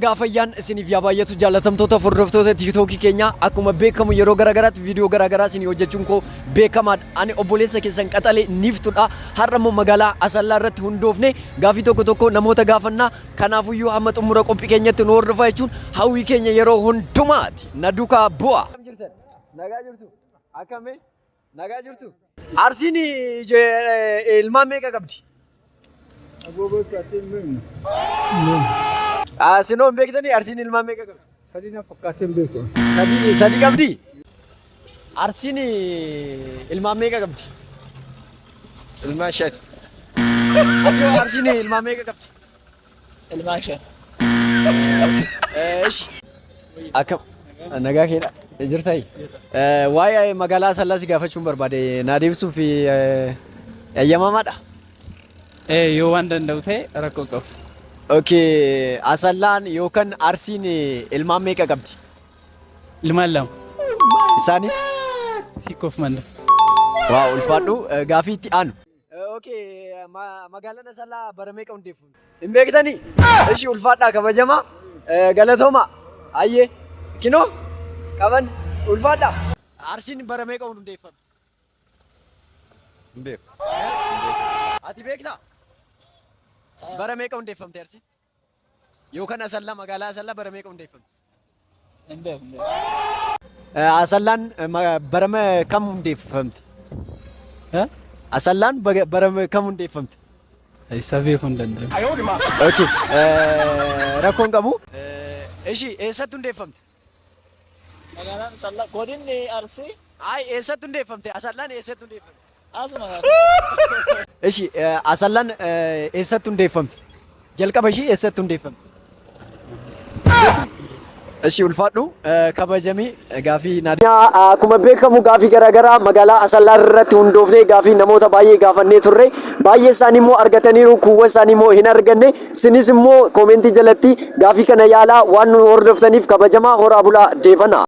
Gaafayyaan isiniif yaa baay'atu jaalatamtoota hordoftoota tiiktookii keenyaa akkuma beekamu yeroo garaagaraatti viidiyoo garaagaraa isinii hojjechuun koo beekamaadha. Ani obboleessa keessan qaxalee niiftudha. Har'a immoo magaalaa Asallaa irratti hundoofne gaafii tokko tokko namoota gaafannaa. Kanaafuyyuu hamma xumura qophii keenyatti nu hordofaa jechuun hawwii keenya yeroo hundumaati. Na duukaa bu'a. Akkam jirtan? Nagaa jirtu? Akkamii? Nagaa jirtu? Arsiin ilmaan meeqa qabdi? Sinoo hin beektanii Arsiin ilmaan meeqa qabdi? Sadii na fakkaatee hin beeku. Sadii sadii qabdi? Arsiin ilmaan meeqa qabdi? Ilmaan shan. Ati hoo Arsiin ilmaan meeqa qabdi? Ilmaan shan. Ishi. Akkam nagaa keedha jirtai. Waa'ee magaalaa Asallaa si gaafachuun barbaade naa deebisuuf eeyyamamaadha. Ee yoo waan danda'u ta'e rakkoo qabu. Okay, Asallaan yookaan Arsiin ilmaan meeqa qabdi? Ilmaan lama. Isaanis? Sikkoof manda. Waa ulfaadhu gaafii itti aanu. Okay, magaalaan Asallaa bara meeqa hundeeffamte? Hin beektanii? Ishi ulfaadhaa kabajamaa. Galatooma. Ayyee. Kinoo qaban ulfaadhaa. Arsiin bara meeqa hundeeffamte? Hin beeku. Ati beektaa? Bara meeqa hundeeffamte Arsiin? Yookaan Asallaa magaalaa Asallaa bara meeqa hundeeffamte? Hin beeku. Hin beeku. Asallaan bara kam hundeeffamte? Eh? Asallaan bara kam hundeeffamte? Isa beekuu hin danda'u. Okay. Rakkoon qabu. Ishi eessatti hundeeffamte? Magaalaan Asallaa godinni Arsii Ay eessatti hundeeffamte? Asallaan eessatti hundeeffamte? asuma. Ishi Asallaan eessatti hundeeffamte? Jalqaba ishii eessatti hundeeffamte? Ishi ulfaadhu kabajamii gaafii naa. Akkuma beekamu gaafii garaagaraa magaalaa Asallaa irratti hundoofnee gaafii namoota baay'ee gaafannee turre. Baay'ee isaanii immoo argataniiru, kuuwwan isaanii immoo hin arganne. Isinis immoo koomentii jalatti gaafii kana yaalaa waan nu hordoftaniif kabajamaa horaa bulaa deebana.